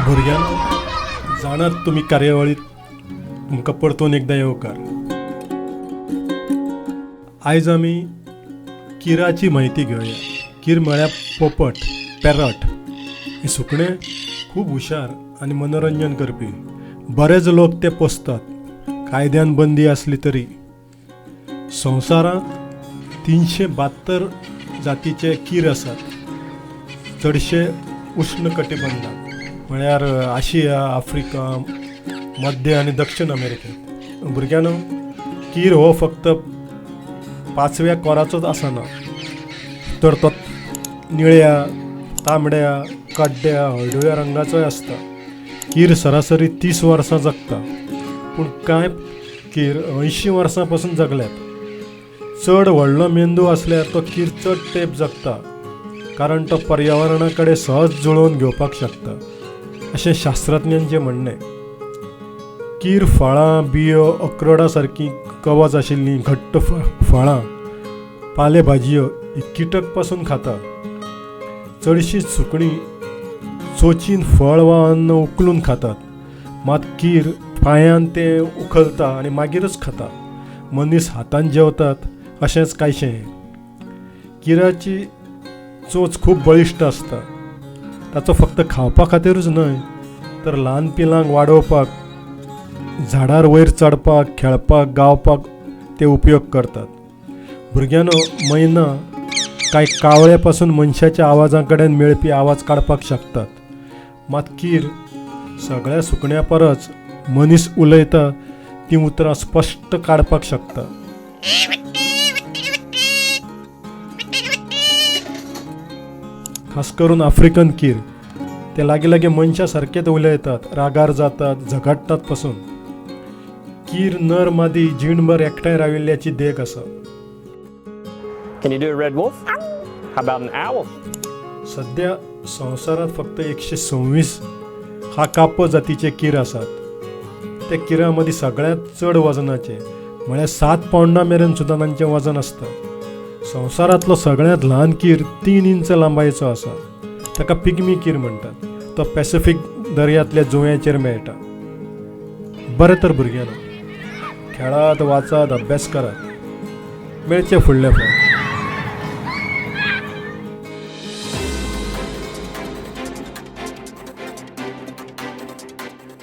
भुरग्यांनो, जाणात तुमी कार्यावळीत तुमकां परतून एकदां येवकार. आयज आमी किराची म्हायती घेवया. कीर म्हळ्यार पोपट, पॅरट. हें सुकणें खूब हुशार आनी मनोरंजन करपी. बरेच लोक ते पोसतात, कायद्यान बंदी आसली तरी. संवसारांत 372 जातीचे कीर आसात. चडशे उश्ण कटिबंधात, म्हळ्यार आशिया, आफ्रिका, मध्य आनी दक्षिण अमेरिकेंत. भुरग्यांनो, कीर हो फक्त पाचव्या कोराचोच आसना, तर तो निळ्या, तांबड्या, कड्ड्या, हळडुव्या रंगाचोय आसता. कीर सरासरी 30 वर्सां जगता, पूण कांय कीर 80 वर्सां पसून जगल्यात. चड व्हडलो मेंदू आसल्यार तो कीर चड तेंप जगता, कारण तो पर्यावरणा कडेन सहज जुळोवन घेवपाक शकता, अशें शास्त्रज्ञांचें म्हणणें. कीर फळां, बियो, अक्रोडा सारकीं कवच आशिल्लीं घट्ट फळां, पाले भाजयो ही किटक पासून खाता. चडशीं सुकणीं चोचीन फळ वा अन्न उखलून खातात, मात कीर पांयान तें उखलता आनी मागीरच खाता. मनीस हातान जेवतात अशेंच कांयशें हें. किराची चोंच खूब बळिश्ट आसता. ताचो फक्त खावपा खातीरूच न्हय, तर ल्हान पिलांक वाडोवपाक, झाडार वयर चडपाक, खेळपाक, गावपाक ते उपयोग करतात. भुरग्यांनो, मैना कांय कावळ्या पासून मनशाच्या आवाजा कडेन मेळपी आवाज काडपाक शकतात, मात कीर सगळ्या सुकण्या परस मनीस उलयता तीं उतरां स्पश्ट काडपाक शकता. खास करून आफ्रिकन कीर ते लागीं लागीं मनशा सारकेच उलयतात, रागार जातात, झगडटात पसून. कीर नर मादी जीणभर एकठांय राविल्ल्याची देख आसा. Can you do a red wolf? How about an owl? सध्या संवसारांत फक्त 126 हा कापो जातीचे कीर आसात. ते किरां मदीं सगळ्यांत चड वजनाचे, म्हळ्यार 7 पावंडा मेरेन सुद्दां तांचें वजन आसता. संवसारांतलो सगळ्यांत ल्हान कीर 3 इंच लांबायेचो आसा. ताका पिग्मी कीर म्हणटात. तो पॅसिफीक दर्यांतल्या जुंव्याचेर मेळटा. बरें तर भुरग्यांनो, खेळात, वाचात, अभ्यास करात. मेळचें फुडल्या फावट.